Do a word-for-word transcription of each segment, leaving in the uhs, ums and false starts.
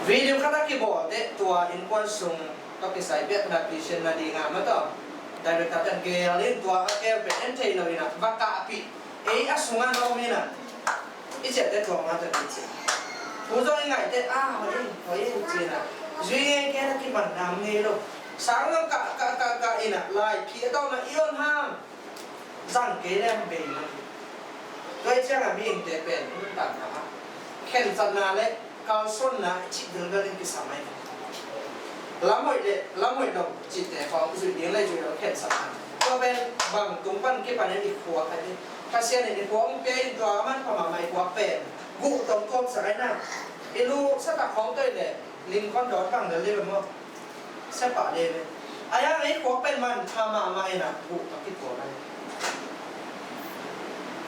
Video khat a kibawl teh tua innkuan sung tawh kisai biakna pisin nading a, amah tawh director ten gel in, tua a gel pen en thei lo in ah, va kahpih, ei a sungah na om in ah, i ciah teh tua mah tawh i ci. Thu zong i ngaih teh, a, hoih ei, hoih ei ci in ah, zui ngei kei a, kiman nam ngei lo. Sang zong kah, kah, kah, kah in ah, lai phih a tawh mah i on hang, zang kei leng bei lo. Tua ahih ciangin mihingte pen i nuntakna ah khensatna le kalsuanna i cih bilbel in kisam ahi. Lam hoih le lam hoih lo cihte khawng i zuih ding le i zuih lo khensatna. Tua pen bang tung pan kipan in i khua khat hi. Pasian in i khua hong pia in, tua a manpha mahmah i khua pen guh tawh tuamsak ahi na. I lu satak khawng tawh i le ling khawng dawt bang lel hi ve maw? Sia pah lel hi. A hiang ei khuak pen manpha mahmah in ah guh a kituam ahi.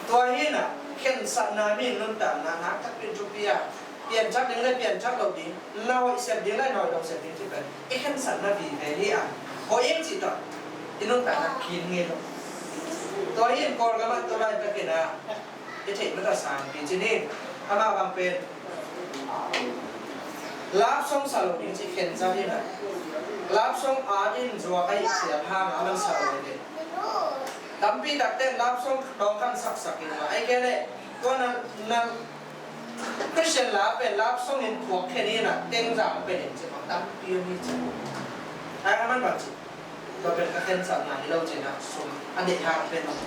Tua hi in ah khensatna, mi nuntakna, nakpi takin thupi a, piangthak ding le piangthak lo ding, na hoih sep ding le na hoih lo sep ding cih pen i khensatna vive hi a, hoih ing cih tawh i nuntakna kin ngei lo. Tua hi in Kawlgam ah tua laitakin ah i theih mah ta sangpi ci ni. Amah bang pen love song sa lo ding cih khensat in ah, love song at in zuak ahi phial hang a man sa lo ding. Tampi takte in love song dawng khan saksak in ah, ahih kei leh tua na, na Christian love pen love song in phuak khen in ah, teng zang pen in ci bang tampi om hi ci. Ai a man bang ci. Tua pen ka khensatna hi lo ci in ah, sum a deih hang pen om.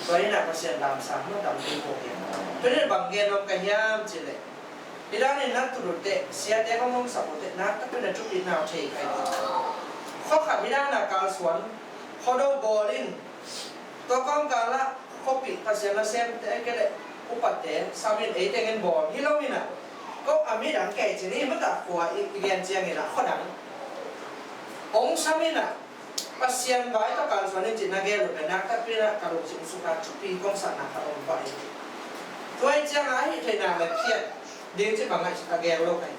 Tua hi in ah Pasian lamsang maw, tampi phuak hi. Tua hi in bang gen nuam ka hiam cih leh, hi dan in na tut uh teh, siate kong hong sak uh teh, nak takin na thupitna uh thei kha hi. Khua khat hi dan a kalsuan, khuado bawl in, tua kawmkal ah khuapih Pasian nasemte, ahih kei leh upate sam in, ei teng in bawl hi lo in ah, ko a midang kei ci ni, mata khua i, i gen ciangin ah khua dang hong sam in ah, Pasian vai tawh kalsuan in cih na gel uh pen, nak takin ah ka lungsim sung ah thupi kong sakna khat om pah hi. Tua ahih ciangin ah hih theihna le phiat ding cih bang ah ka gel lo kha hi.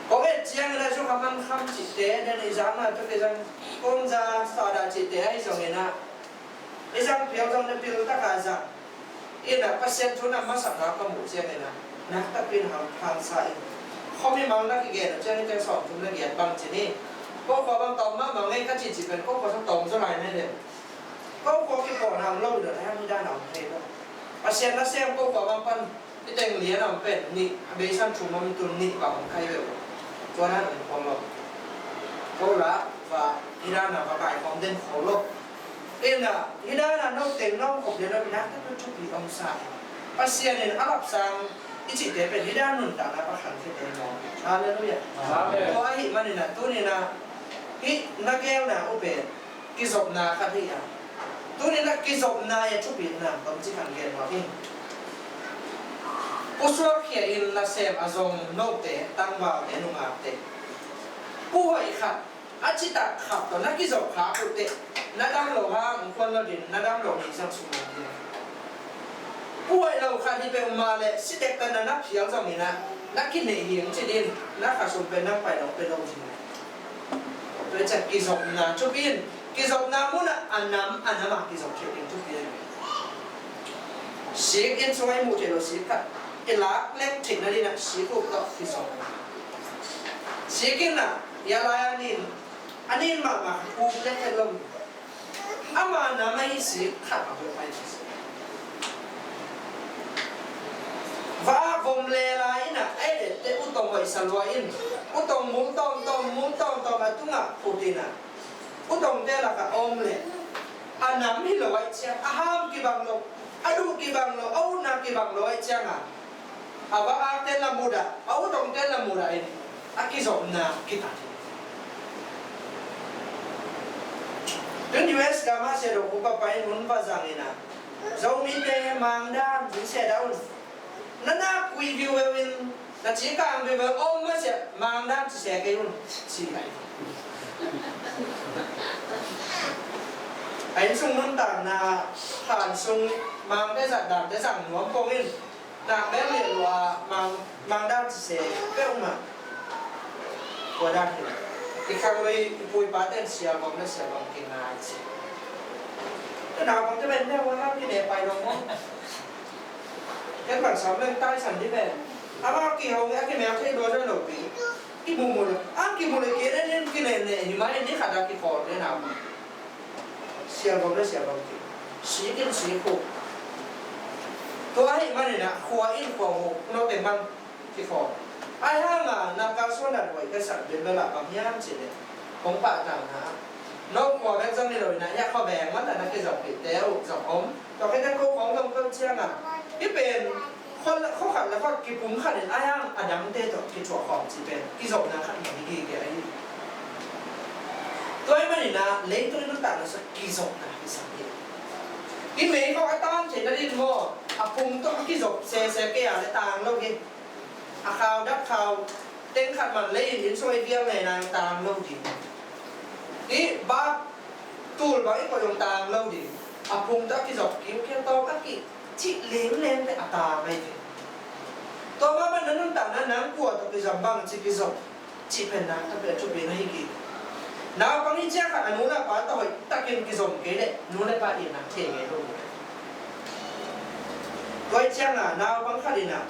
Kong et ciangin ah sukha man kham cihte, den i zang a, tuk i zang, kong za sa dah cihte ahi zongin ah, i zang phial zong na pil taka zang in ah, Pasian thu na masakna ka muh ciangin ah, nak takin ham hang sa in. Khuami mang na kigen uh ciangin teng sawm thum na giat bang ci ni. Ko khua bang tawm mahmah ngei ka cih cih pen, ko khua sa tawm zaw lai mah hi. Ko khua kipawlna om lo in ah, hiam hi dan a om thei lo. Pasian nasem ko khua bang pan i teng lian a om pen nih, a beisan thum om, tun nih bang om kha hi ve uh. Tua dan om khawm lo. Ko la va hi dan a va kai khawm den khawm lo. In ah, hi dan a no teng no khop den lo, nak takin thupi om sa. Pasian in a lapsang i cihte pen hi dan nuntakna pa khang khete maw. Halleluiah. Amen. Tua ahih manin ah, tuni in ah, hih na gelna uh pen kizopna khat hi a. Tuni in ah kizopna i a thupitna bangci khat gen nuam ing. Pu sualkhia in nasem a zong note, tangvalte, nungakte, pu hoih khat a citak khat tawh na kizop khak uh teh, na dam lo hang khuan lo ding, na dam lo nih zang sung lo ding. Pu hoih lo khat hi peuhmah leh si dektak na na phial zongin ah, na kineih hing ci ding, na kha sum pen na pai lo pe lo ding. Tua ciang kizopna thupi in, kizopna mun ah a nam a nam a kizop theih ding thupi in. Sik inn sungah i muh theih lo sik khat i lak leng theih nading ah sik up tawh kizop. Sik inn ah i a lai a nin, a nin mahmah up leng theih lo. Ama nam ahi sik khat a hawh mai. Va vom le lai in ah, a i dette utong hoih sa lua in, utong mul tawmtawm, mul tawmtawm a tungah phut in ah, utongte lakah a om leh, a nam hi lo ahih ciang, a ham kibang lo, a duh kibang lo, a utna kibang lo ahih ciang a, a va akte la mudah, a utongte la mudah in, a kizopna kitat hi. Tun U S gam ah Sia Dawng Khup a pai in hun va zang in ah, Zomite mangdan ci sia dah un. Na nak kui viuveu in, na ci kang viuveu om mah sia, mangdan ci sia kei un, ci lai. A inn sung nuntakna, khan sung mangte zat dante zang nuam pong in, nak bel liah lua, mang, mangdan ci sia peuhmah. Tua dan hi. I khang lui, i pu i pa ten sial bang le sial bang kingai ci. Te naupangte pen ne ua lam kine pai lo maw. Ken bang sam leng taisan di pen. Amah kihong a kimel thei lua lo pi. Kimumu lo. A kimu le kei le nen kinen ne hi mai ni khat a kikhawl le na. Sial bang le sial bang ki. Si kin si khu. Tua hi manin a khua in khua mu no te man kikhawl. Ai hang a na ka suan a duai ka sak bil bel a bang hiam ci le. Kong pah tang na. No khua bek zong hi lo in a hia khua beng man a na kizawm pi te uh zong om. Tua khit teh ko khawng zong ko ciang a, i pen khua khat le khua kipum khat in a yang a dangte tawh kithuah khawm ci pen kizopna khat mah hi gige ahi. Tua ahih manin a leitung i nuntakna sung kizopna kisam hi. I mei khawng a tan theihna ding maw, a pum tawh a kizop sese kei a le tang lo hi. A khau dak khau teng khat man lei in inn sung i vial nei nang tang lo ding. I bak tul bang i koih zong tang lo ding. A pum tawh a kizop kiu kia tawng a ki cih lengleng te a tang ai ve. Tua mah bang na nuntakna nang kua tawh kizom bang ci kizom cih pen nang tawh pen thupi na hi kei. Naupang i ciang khat a nu le pa tawh hoih takin kizom kei leh nu le pa itna thei ngei lo. Tua i ciang a naupang khat in a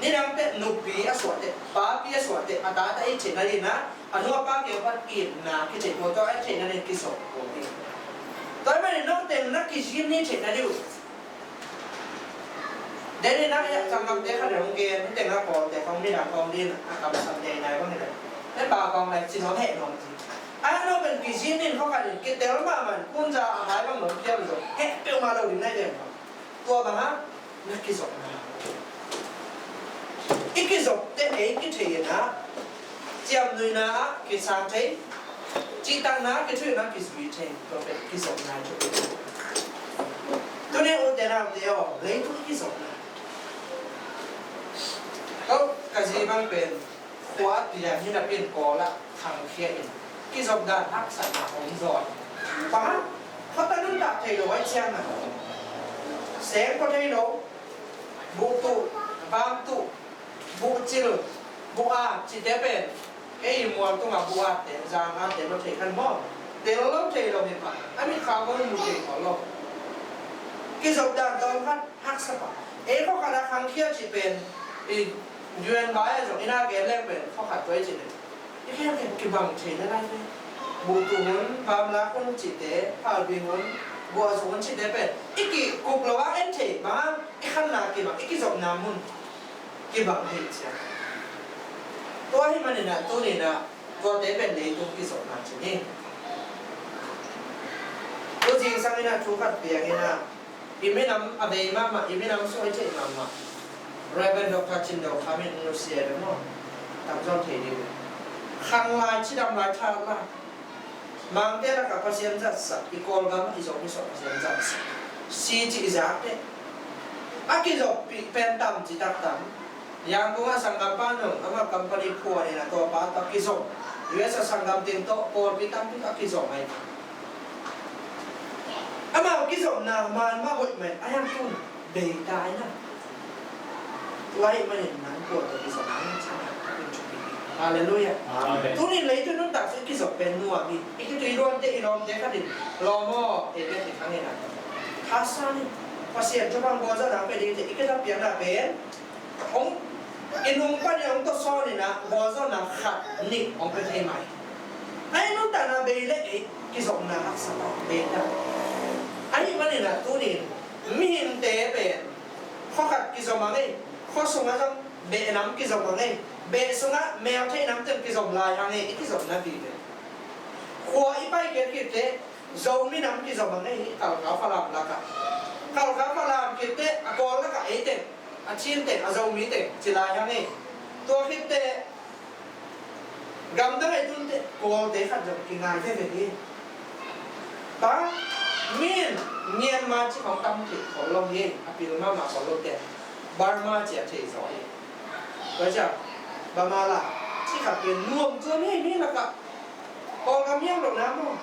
nidang teh nupi a suah teh papi a suah teh a tate i cihna ding a a nu a pa kiang pan itna kitheih kua tawh a theihna ding kizom kua hi. Tua ahih manin note na kizin ni theihna ding uh. Deni na yak sanggamte khat in hong gen, hong teng a pawlte khawng nidang khawng din a kamsang dei nai bang hi le. Nen ba khawng lai cin hong heh nuam ci. A no pen kizin in khawng khat in kitel mahmah in kunza a hai bang nuam piang zo. Heh peuhmah lo ding nai deng khawng. Tua bang a na kizopna. I kizop teh ei kithei in a ciamnuihna ah kisang thei, cihtakna ah kithuihna kizui thei, tua pen kizopna i thupi. Tuni ute naute aw, leitung i kizopna. Ko ka zi bang pen khua a piang hi napi in Kawl ah khangkhia in kizop dan haksatna om zaw. Bang hang khuata nuntak thei lo ai ciang a seng khua thei lo, buh tuh, bam tuh, buh cil, buh at cihte pen ei mual tungah buh atte, zang atte lo thei khan maw, tel lo thei lo hi pah a mit khak bang mu thei khawl lo. Kizop dan tawm khat haksa pah. Ei khua khat a khangkhia cih pen i U N vai a zong i na gen leng pen khua khat tua i cih pen i khengkheng kibang thei na lai ve. Buh tuh hun, bam lak hun cihte, phalbi hun, buah zung hun cihte pen i kikup lo a en thei bang hang i khanna kibang, i kizopna mun kibang hi ciang. Tua ahih manin a tuni in a tuate pen leitung kizopna ci ni. Tu zingsang in a thu khat piang in a i minam a bei mahmah, i minam sung i theih mahmah Reverend Doctor Cin Do Kham in nusia ve maw? Tamzaw thei ding ve. Khang lai, cidam lai, that lai. Mangte lakah Pasian zatsak, i Kawlgam i Zomi sung Pasian zatsak. Si cih i zak teh a kizoppih pen tam citak tam. Yangon ah sanggampa nung amah company phuan in a tawpa tawh kizom. U S a sanggam teng tawh pawlpi tampi tawh kizom ai. Amau kizopna man mah hoih mah a yang tun bei ta ai na. Tua ahih manin nang kua tawh kizom nang cih na. Halleluiah. Amen. Tunin leitung nuntak sung kizop pen nuam hi. I khitui luante i lawmte khat in lawm aw ei bek i khang in a. Kha sa ni. Pasian thupha bawlzawhna pia ding te i kizop piakna pen hong i nung panin hong tawsawn in a bawlzawhna khat nih hong pia thei mai. Ai nuntakna bei le ei kizopna haksa pah bei ta. Ahih manin a tunin mihingte pen khua khat kizom a ngei, khua sungah zong beh nam kizom a ngei, beh sungah mel theih nam teng kizom lai hang ei i kizopna vive. Khua i pai kei khit teh Zomi nam kizom a ngei hi, Kalka Falam lakah. Kalka Falam khit teh a Kawl lakah ei teng, a Chin teng, a Zomi teng ci lai hang ei. Tua khit teh gamdang ei tun teh Kawlte khat zong kingai veve hi. Bang min Myanmar ci khawng tam thei khol lo hi, a pil mahmah khol lo teh Burma ci a thei zaw hi. Tua ciang Burma la ci khat pen nuam tuan hi mi lakah. Kawlgam hiam lo na maw?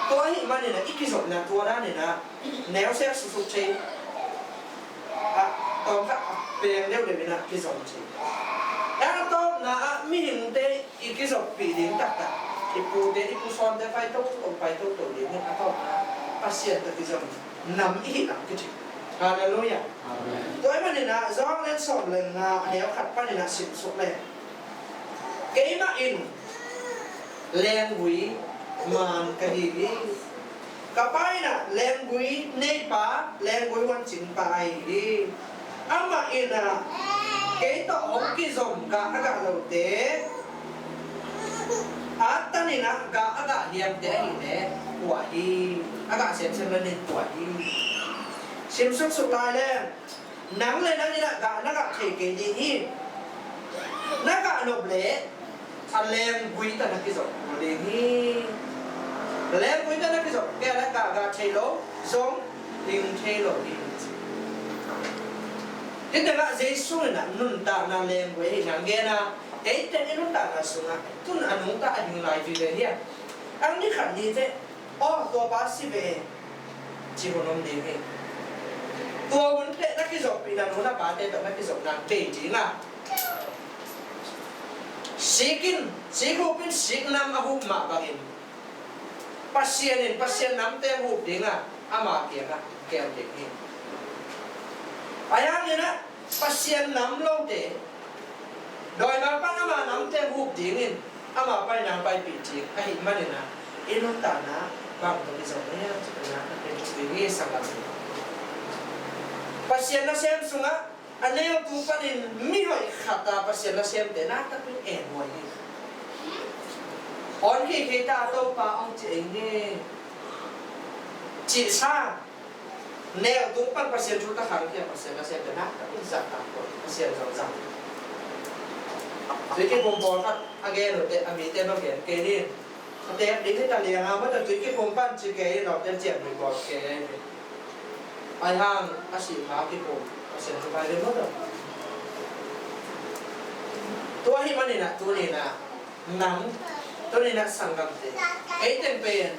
Tua ahih manin a i kizopna tua danin a neu sek susuk thei. A tawm khat a peng deuhdeuh in a kizom thei. A tawpna ah mihingte i kizoppih ding taktak i pute i pusawnte pai toto pai toto ding in a tawpna Pasian tawh kizom nam i hih lam kithei. Halleluiah. Amen. Tua ahih manin a Johan lian sawm le nga, a neu khat panin ah simsuk le, keimah in lenggui man ka hi hi. Ka Pa in ah lenggui neipa, lenggui huancingpa ahi hi. Amah in ah kei tawh hong kizom gah a gah lote at tanin ah gah a gah hiamte ahih leh kuah hi. A gah semsem le nin kuah hi. Simsuksuk lai le, nang le nang in ah gah na gah thei kei ding hi. Na gah nop leh a lenggui tawh na kizom kul ding hi. Lenggui tawh na kizom kei leh gah gah thei lo, zong ding thei lo hi. Hih tengah Jesu in ah nuntakna lenggui ahih nang gen a, eite i nuntakna sungah tun a nungta a ding lai vive hi a. Ang ni khat ni teh, aw, tua pa si ve, ci hun om ding hi. Tua hun teh na kizoppihna nu na pate tawh na kizopna bei ding a, sik in, sik hup in, sik nam a hup mah bangin Pasian in Pasian namte hup ding a, ama kiangah kem ding hi. Ahi hangin ah Pasian nam lote dawi mal pan ama namte hup dingin ama paina paipih ding ahih manin ah i nuntakna bang tawh kizom hiam cih na ka pen thupi hi. Sanggam, Pasian nasem sungah a neu tung panin mihoih khat a Pasian nasemte naktak in en huai hi. Hong khikhi ta, Topa hong ci ei nge cih sang, neu tung pan Pasian thu ta khang khia Pasian nasemte naktak in zahtak huai, Pasian zong zang. Tui kikum pawlkhat a gen uh teh a mite bang gen kei ni. A teek ding hi ta liang a, mawtaw tui kikum pan ci kei hi, lawmte cian hi bawl kei hi. Ahi hang a sih ma kikum, Pasian thu pai ve mawtaw. Tua ahih manin ah tuni-in ah nang, tuni-in ah sanggamte, ei teng pen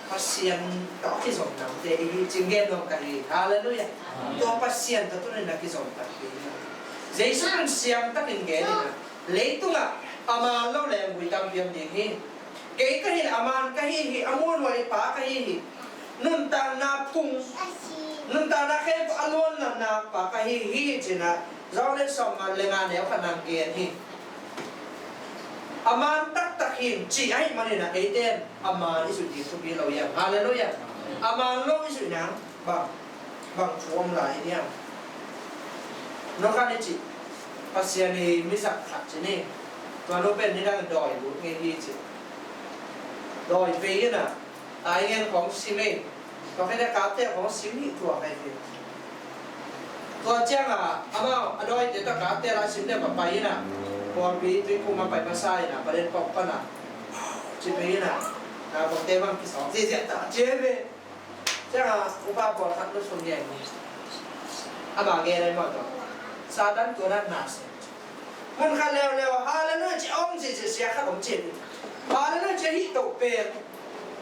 Pasian tawh a kizom nangte i hi cih gen nuam ka hi. Halleluiah. Tua Pasian tawh tuni-in ah kizom takpi hi. Jesu in siam takin gen in ah, leitungah a man lo lenggui tampi om ding hi. Kei ka hi leh a man ka hi hi, a muanhuai pa ka hi hi. Nuntakna phung, nuntakna khempeuh a luanna nakpa ka hi hi, ci-in ah Johan lian sawmnga le nga neu khatna ah gen hi. A man taktak hi ing cih ahih manin ah eite in a man i zuih ding thupi lo hiam? Halleluiah. A man lo i zuih nang bang, bang thu om lai hiam? Nu khat in cih, Pasian i mizat khat ci ni. Tua nu pen nidang dawi lut ngei hi ci. Dawi vei in ah, tai ngen khawng sim ei. Tua khit teh kate khawng sim hi, tua kai hi. Tua ciangin amau a dawite tawh kate la sim deuh a pai in ah, pawlpi tuiphum a pai masa in ah, Paletpok pan ah, ci pai in ah, naupangte bang kisawng ziahziah ta ci ve. Ciangin upa pawlkhat lusung gen hi. Ama gen ahi mawtaw, Satan tua dan na sem. Mun khat leuleu, halleluiah ci, a om ziahziah, sia khat om ci hi. Halleluiah ci, a hih toh pen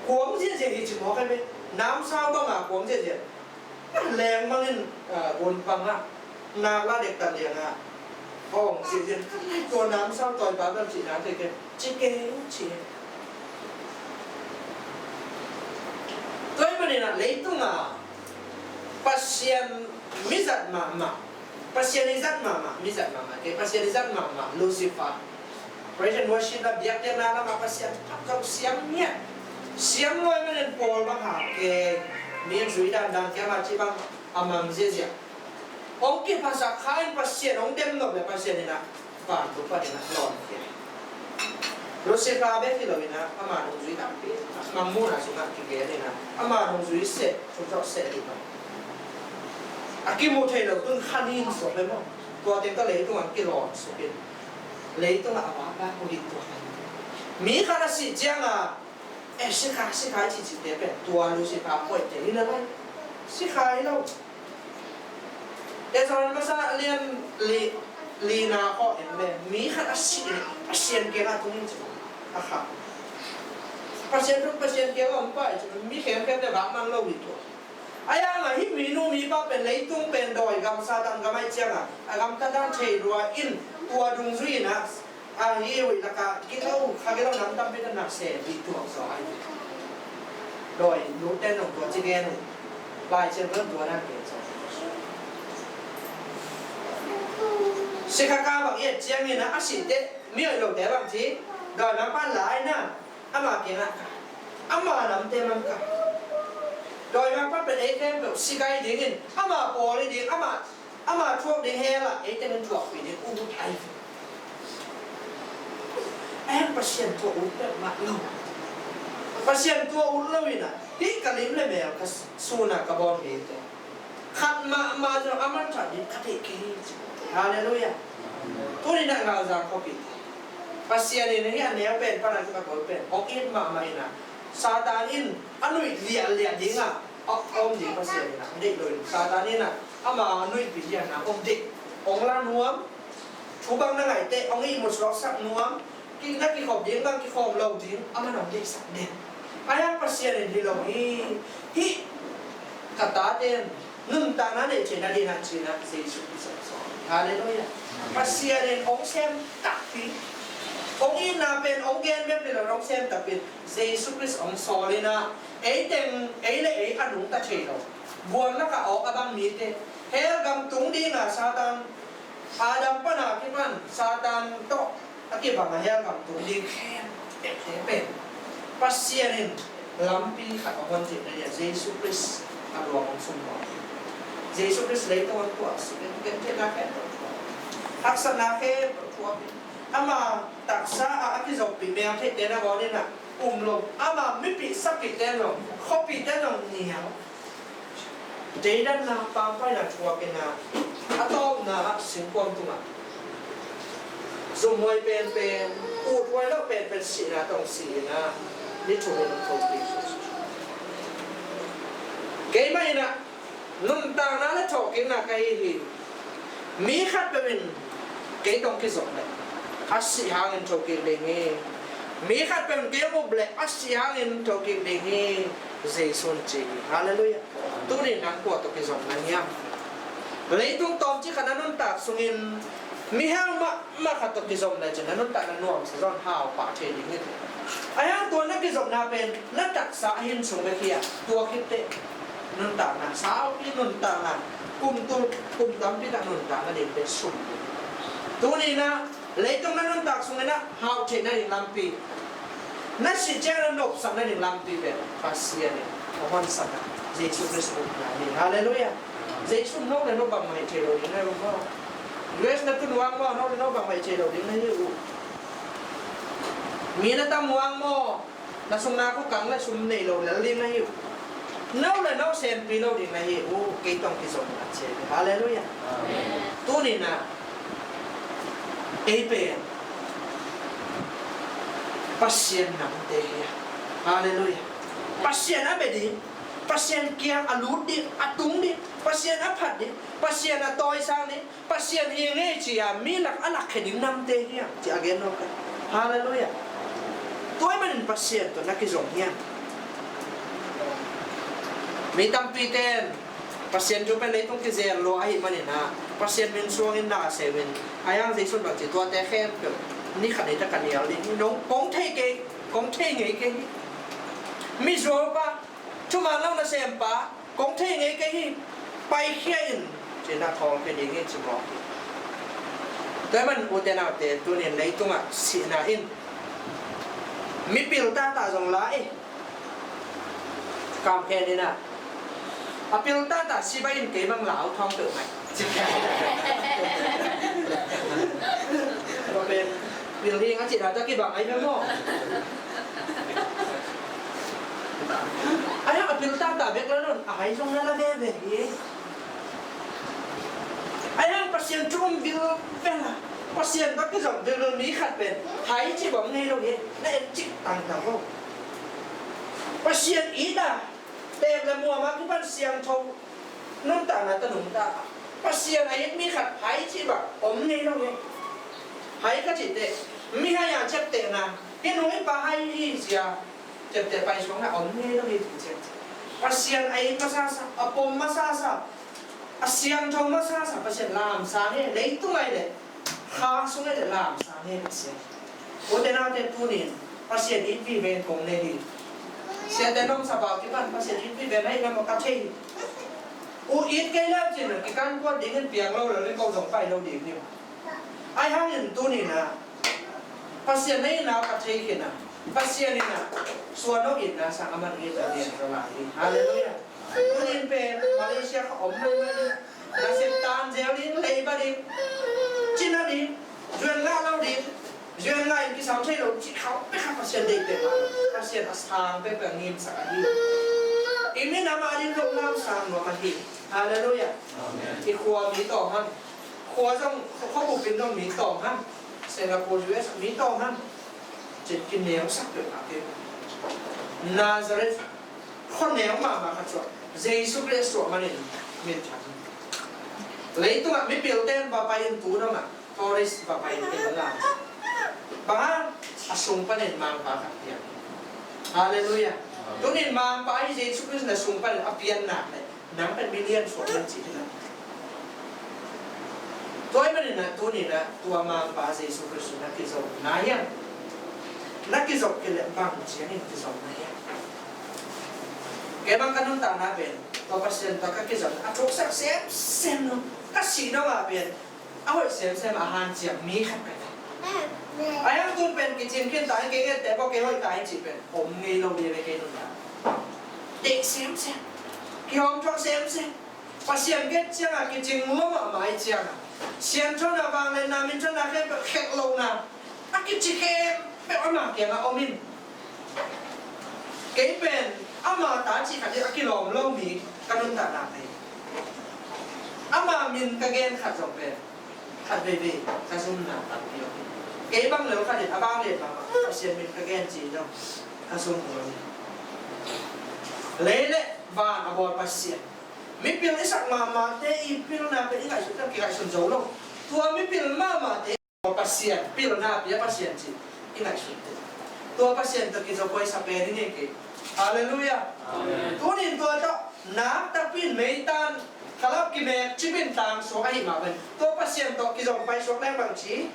kuang ziahziah hi ci mawk ahi ve. Namsau bang a kuang ziahziah. Leng bangin, ah, gunpang ah nak la dektak liang ah, a om ziahziah. Tua namsau tawipa bel cih na thei kei, ci kei ci. Tua ahih manin ah leitung ah Pasian mizat mahmah, Pasian i zat mahmah, mizat mahmah kei, Pasian i zat mahmah Lucifer. Praise and worship la, biakpiakna lamah Pasian a kau siam ngiat. Siam lo ahih manin pawl bang hau kei. Mi in zui dandan kei, amah cih bang a mang ziahziah. Hong kiphasak kha in Pasian hong dem nop leh Pasian in ah vantung panin ah lawn khia. Lucifer bek hi lo in ah, ama nungzui tampi, Mangmuhna sungah kigen in ah, ama nungzui seh, thuzawh seh hi lo. A kimu thei lo, tun kha nin sawk le maw. Tua teng tawh leitung ah kilawn suk in, leitung ah a vak vak uh hi tua. Mi khat a sih ciangin, eh, sikha, sikha i cihcihte pen tua Lucifer koihte hi na lai. Sikha hi lo. Ezra masa a lian li, lina khawng en le, mi khat a sih leh Pasian kiangah tung in ci, a kha. Pasian tung, Pasian kiangah om pah ci, mi khempeuh te vak man lo hi tua. Ahi hangin hih minu mipa pen leitung pen dawi gam Satan gam ahih ciangin a gamtat dan thei lua in, tua dungzui in ah, a hi uh lakah kiko kha kilo nam tampi tawh na sem hi tuak zaw ahi. Dawi nute nong tua ci gen uh. Lai Siangtho tua dan gen zaw. Sikha ka bang i et ciangin ah, a sih teh mi hoih lote bang ci, dawimangpa in la-in ah, ama kiangah ka, ama namte mang ka, dawimangpa pen ei khempeuh si gai dingin, ama pawl hi ding, ama, ama thuak ding hell ah ei teng in thuakpih ding, ut ahi ve. Ahi hang Pasian tua ut peuhmah lo. Pasian tua ut lo in ah, hih ka lim le mel ka sun a ka bawl mite khat mahmah zong a manthat ding ka theih kei hi, ci. Halleluiah. Tuni-in ah Gaza khuapi Pasian in hih a neu pen pan a kipat bawl pen hong it mahmah in ah, Satan in a nuih liahliah ding a, a om ding Pasian in ah deih lo in, Satan in ah ama nuihpih ding a na om deih. Hong la nuam, thu bang na ngaih teh hong ihmu suaksak nuam, ki, na kikhop ding bang kikhawm lo ding, amah in hong deihsak den. Ahi hang Pasian in hi lo hi, hih ka tate in nuntakna neih theihna ding ah ci-in ah Jesu Khrist hong sawl. Halleluiah. Pasian in hong sem takpi, hong itna pen hong gen bek hi lo, hong sem takpi, Jesu Khrist hong sawl in ah, ei teng, ei le ei a nungta thei lo, buan lakah awk a bang mite, hell gam tung ding a Satan, Adam pan a kipan Satan tawh a kibang a hell gam tung ding khempeuhte pen Pasian in lampi khat a hon theihna ding a Jesu Khrist a luang hong sung mawk. Jesu Khrist leitung hong tua a si pen gentheihna khempeuh thuak, haksatna khempeuh thuak, ama taksa ah a kizoppih mel theihte nangawn in ah um lo, ama mipih sapihte zong, khuapihte zong nial. Deidanna, pampaina thuak in ah, a tawpna ah singkuang tungah zumhuai penpen, uthuai lo penpen sihna tawh si in ah, ni thum in hong thokik. Keimah in ah nuntakna le thawhkikna ka hi hi. Mi khatpeuh in kei tawh kizop leh a sih hangin thokik ding hi. Mi khatpeuh in kei hong up leh a sih hangin thokik ding hi, Jesu in ci hi. Halleluiah. Tuni-in nang kua tawh kizop na hiam? Leitung tawmcik khat na nuntak sungin mihau mahmah khat tawh kizop lecin na nuntakna nuamsa zaw in hau pah thei ding hi. Ahi hang tua na kizopna pen na taksa a hin sung bek hi a, tua khit teh nuntakna, saupi nuntakna, kum tul, kum tampi tak nuntakna ding pen sum. Tuni-in ah leitung na nuntak sungin ah hau theihna ding lampi, na sih ciang na nopsak na ding lampi pen Pasian in a honsakna, Jesu Khrist upna hi. Halleluiah. Jesu in no le no bangmah hi thei lo ding na hi uh maw? U S na tun uh hang maw, no le no bangmah hi thei lo ding na hi uh. Mi na tam uh hang maw, na sung na khua kang le sum nei lo lel ding na hi uh. No le no sempi lo ding na hi uh, kei tawh kizop na ci hi. Halleluiah. Amen. Tuni-in ah ei pen Pasian namte hi a. Halleluiah. Pasian a bia ding, Pasian kiang a lut ding, a tung ding, Pasian a phat ding, Pasian a tawisang ding, Pasian hi ing ei ci-a mi lak a lakkhia ding namte hi a, ci a gen nuam ka hi. Halleluiah. Tua ahih manin Pasian tawh na kizom hiam? Mi tampite in Pasian thu pen leitung kizel lua ahih manin ah, Pasian min suangin na a seu in, ahi hang Jesu in bang ci, tuate khempeuh ni khat ni tak ka nial ding hi, nong, kong thei kei, kong thei ngei kei hi. Mizuolpa, thuman lo nasempa, kong thei ngei kei hi, paikhia in, ci-in a thawngkhia ding hi, ci mawk hi. Tua ahih manin ute naute, tuni-in leitungah sihna in mipil tahtah zong la hi. Kam khen in ah, a pil tahtah si baih in kei bang lau thawng peuhmah. Tua pen pil ding a cihna tawh kibang ahi ve maw? Ahi hang a pil tahtah bek la nawn, a hai zong na la veve hi. Ahi hang Pasian thu um vilvel a, Pasian tawh kizom vilvel mi khat pen hai cih bang ngei lo hi. Na en cik tangtang lo. Pasian it a, teek le muam a kipan siangtho nuntakna tawh nungta a, Pasian a it mi khat hai cih bang om ngei lo hi. Hai ka cih teh, mihai a ciaptehna, hih nu hih pa hai hi ci-a ciapteh paisuakna om ngei lo hi, ci ciang. Pasian a it masasa, a pom masasa, a siangtho masasa Pasian lamsang hi. Leitung ahih leh, kha sung ahih leh lamsang hi Pasian. Ute naute, tuni-in Pasian it vive in kong nei hi. Siate nong sap a kipan Pasian it vive na hih lam ah ka thei hi. U it kei leu cin, kikan kuat dingin piang lo lel in ko zong pai lo ding hi. Ahi hangin tuni-in ah Pasian na itna ka thei khin a, Pasian in ah suan nong itna sang a man ngeina lian ka ngah hi. Halleluiah. Tuni-in pen Malaysia ka om maimai ding, nasep tan zel ding, leiba ding, cina ding, zuan ngah lo ding, zuan ngah in kisam thei lo cih khauh pek a Pasian deih pek a, Pasian a sang pek pek a ngimsak ahi. I minam a ding zong lamsang nuam ahi. Halleluiah. Amen. I khua mi tawng ham, khua zong, khua bupin zong mi tawng ham, Singapore, U S mi tawng ham, cin kineusak pek a kei. Nazareth khua neu mahmah khat suak, Jesu Khrist suak manin min thang. Leitungah mipilte in va pai in tu dongah tourist va pai in kei la. Bang hang? A sung panin Mangpa khat piang. Halleluiah. Tuni-in Mangpa hi, Jesu Khrist na sung panin a pianna le nang pen million suak na ci hi na. Tua ahih manin ah tuni-in ah tua Mangpa Jesu Khrist na kizom na hiam? Na kizom kei leh bang ciangin kizom na hiam? Kei bang ka nuntakna pen tua Pasian tawh ka kizom a thuksak semsem lo. Ka sih dongah pen a hoih semsem a hanciam mi khat ka hi. A hiang tun pen kicing khin ta hi, kei ngette pawh kei hoih ta hi cih pen om ngei lo ding ve kei nuntak. Deih semsem, kihawm thuak semsem. Pasian gen ciangah kicing lua mahmah ahih ciangah, sianthona vangliatna minthana khempeuh khelh lohna a kici khempeuh ama kiangah om in. Kei pen ama ta cih khat hi a kilawm lo mi ka nuntakna pen. Ama min ka gen khat zong pen khat veivei ka zumna tampi om hi. Kei bang lel khat in a vangliat mahmah Pasian min ka gen ci zong ka zum lo hi. Lei le van a bawl Pasian, mipil i sak mahmahte i pilna pen i ngaihsut, i kingaihsun zo lo. Tua mipil mahmahte Pasian, pilna pia Pasian ci i ngaihsut te, tua Pasian tawh kizo khuaisa pen hi ngei kei. Halleluiah. Amen. Tunin tua tawh nak takpi in meitan khalap kimek cipin tang suak ahih mah pen tua Pasian tawh kizom paisuak leng bang ci?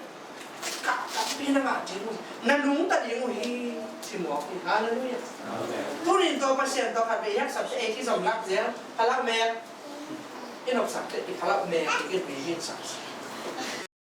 Kah tampi na ngah ding uh, na nungta ding uh hi, ci mawk hi. Halleluiah. Amen. Tunin tua Pasian tawh khat vei haksat te ei kizom lak zel, khalap mek i nopsak te, i khalap mek i kit mi hin sak.